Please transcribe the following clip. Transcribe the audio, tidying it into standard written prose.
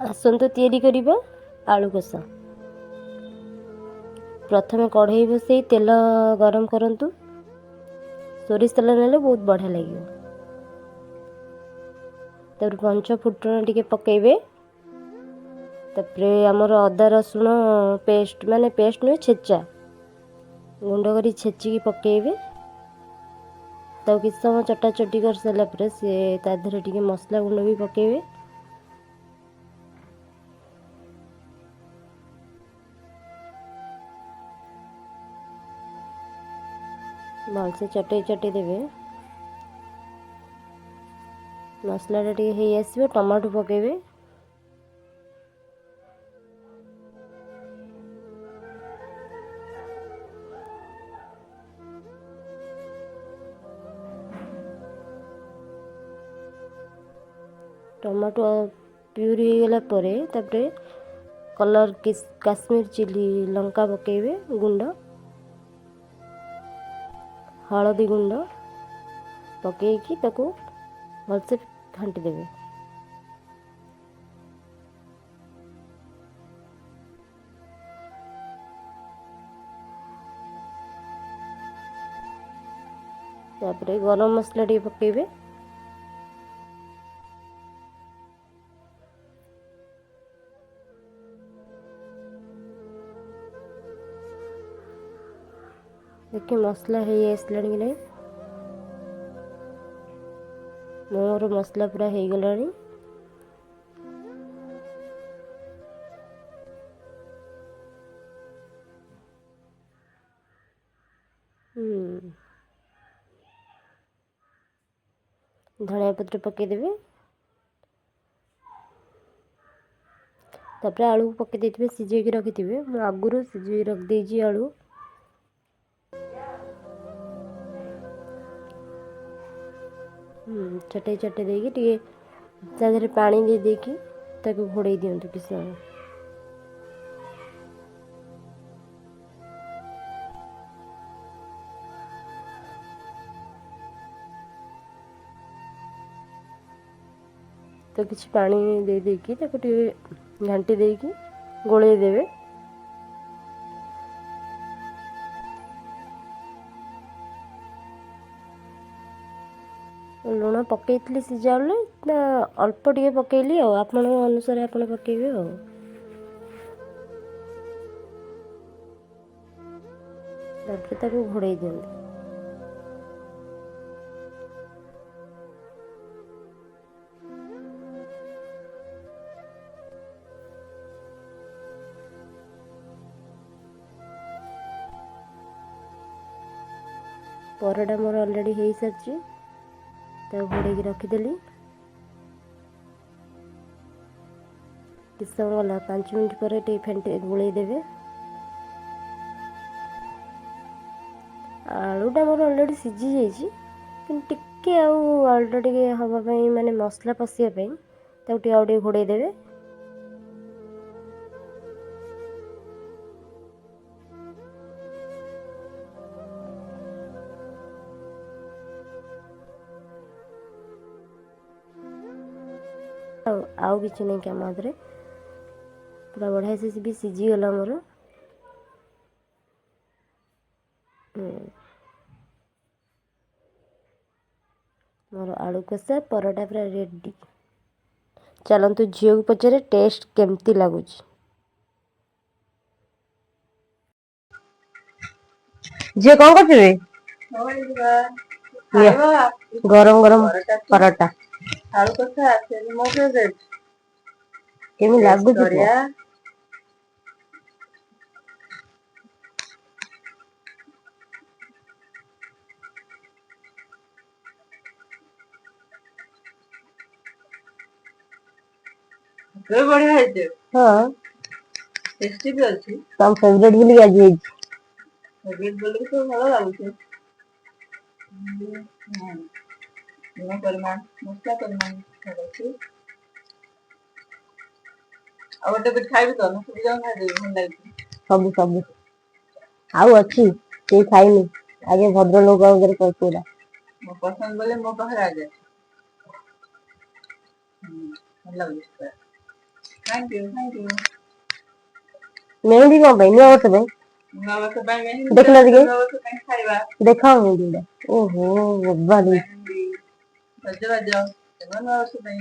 ଆସନ୍ତୁ ତିଆରି କରିବା ଆଳୁ କଷା। ପ୍ରଥମେ କଢ଼େଇ ବସେଇ ତେଲ ଗରମ କରନ୍ତୁ। ସୋରିଷ ତେଲ ନେଲେ ବହୁତ ବଢ଼ିଆ ଲାଗିବ। ତାପରେ ପଞ୍ଚ ଫୁଟଣ ଟିକେ ପକାଇବେ। ତାପରେ ଆମର ଅଦା ରସୁଣ ପେଷ୍ଟ, ମାନେ ପେଷ୍ଟ ନୁହେଁ, ଛେଚା ଗୁଣ୍ଡ କରି ଛେଚିକି ପକାଇବେ। ତାକୁ କିଛି ସମୟ ଚଟାଚଟି କରିସାରିଲା ପରେ ସେ ତା ଦେହରେ ଟିକେ ମସଲା ଗୁଣ୍ଡ ବି ପକାଇବେ। ଭଲସେ ଚଟେଇ ଚଟେଇ ଦେବେ। ମସଲାଟା ଟିକେ ହେଇ ଆସିବ, ଟମାଟୋ ପକାଇବେ। ଟମାଟୋ ପ୍ୟୁରି ହେଇଗଲା ପରେ ତାପରେ କଲର୍ କାଶ୍ମୀର ଚିଲି ଲଙ୍କା ପକାଇବେ ଗୁଣ୍ଡ, ହଳଦୀ ଗୁଣ୍ଡ ପକାଇକି ତାକୁ ଭଲସେ ଘାଣ୍ଟି ଦେବେ। ତାପରେ ଗରମ ମସଲା ଟିକେ ପକାଇବେ। ଦେଖି ମସଲା ହେଇ ଆସିଲାଣି କି ନାହିଁ। ମୋର ମସଲା ପୁରା ହେଇଗଲାଣି। ଧଣିଆ ପତ୍ର ପକାଇଦେବେ। ତାପରେ ଆଳୁକୁ ପକାଇ ଦେଇଥିବେ, ସିଝେଇକି ରଖିଥିବେ। ମୁଁ ଆଗରୁ ସିଝେଇକି ରଖିଦେଇଛି ଆଳୁ। ଚଟେଇ ଚଟେଇ ଦେଇକି ଟିକେ ତା ଦେହରେ ପାଣି ଦେଇ ଦେଇକି ତାକୁ ଘୋଡ଼େଇ ଦିଅନ୍ତୁ କିଛି ସମୟ। ତ କିଛି ପାଣି ଦେଇ ଦେଇକି ତାକୁ ଟିକେ ଘାଣ୍ଟି ଦେଇକି ଗୋଳେଇ ଦେବେ। ଲୁଣ ପକାଇଥିଲି ସିଝା ବେଳେ, ନା ଅଳ୍ପ ଟିକେ ପକାଇଲି, ଆଉ ଆପଣଙ୍କ ଅନୁସାରେ ଆପଣ ପକାଇବେ। ଆଉ ତାପରେ ତାକୁ ଘୋଡ଼େଇ ଦିଅନ୍ତୁ। ପରଟା ମୋର ଅଲରେଡ଼ି ହେଇସାରିଛି, ତାକୁ ଘୋଡ଼େଇକି ରଖିଦେଲି। କିଛି ସମୟ ଗଲା, 5 ମିନିଟ୍ ପରେ ଟିକେ ଫେଣ୍ଟି ଗୋଳେଇ ଦେବେ। ଆଳୁଟା ମୋର ଅଲରେଡ଼ି ସିଝି ଯାଇଛି, କିନ୍ତୁ ଟିକେ ଆଉ ଆଳୁଟା ଟିକେ ହେବା ପାଇଁ, ମାନେ ମସଲା ପଶିବା ପାଇଁ ତାକୁ ଟିକେ ଆଉ ଟିକେ ଘୋଡ଼େଇ ଦେବେ। ଆଉ କିଛି ନାହିଁ କାମ ଆଦେହରେ, ପୁରା ବଢ଼ିଆ ସେ ବି ସିଝିଗଲା ମୋର। ମୋର ଆଳୁ କଷା ପରଟା ପୁରା ରେଡ଼ି। ଚାଲନ୍ତୁ ଝିଅକୁ ପଚାରେ ଟେଷ୍ଟ କେମିତି ଲାଗୁଛି। ଝିଅ କଣ କରୁଛୁ ରେ? ଗରମ ଗରମ ପରଟା ଆଳୁ କଷା ମୋ ଫେଭରେଟ୍। କେମିତି ଲାଗୁଛି କୁହ? ବଢିଆ ହେଇଛି। ହଁ, ଟେଷ୍ଟି ବି ଅଛି। ତମ ଫେଭରେଟ୍ ବୋଲି ଆଜି ହେଇଛି। ଫେଭରେଟ୍ ବୋଲିକି ତ ଭଲ ଲାଗୁଛି। ଲୁଣ ପରିମାଣ, ମସଲା ପରିମାଣ ଠିକ୍ ଅଛି। ଆଉ ଗୋଟେ ବିଟ ଖାଇବି ତ ନା ସବୁ ଯାକ ଖାଇଦେବି? ଭଲ ଲାଗୁଛି। ସବୁ ସବୁ ଆଉ ଅଛି, କେହି ଖାଇନି। ଆଗେ ଭଦ୍ରଲୋକ ଆଗରେ ପୁରା। ମୋ ପସନ୍ଦ ବୋଲେ ମୋ ପାଖରେ ଆଗେ। ଭଲ ଲାଗୁଛି। Thank you, thank you. Mehndi କଣ ପାଇଁ? ନୂଆ ବର୍ଷ ପାଇଁ? ନୂଆ ବର୍ଷ ପାଇଁ ମେହେନ୍ଦି। ଦେଖିଲ ଟିକେ। ନୂଆ ବର୍ଷ ପାଇଁ ଖାଇବା। ଦେଖାଅ ମେହେନ୍ଦି ଗୁଡା। ଓହୋ, ବୋବାଲି। ମେହେନ୍ଦି, ସଜବାଜ, ନୂଆ ବର୍ଷ ପାଇଁ।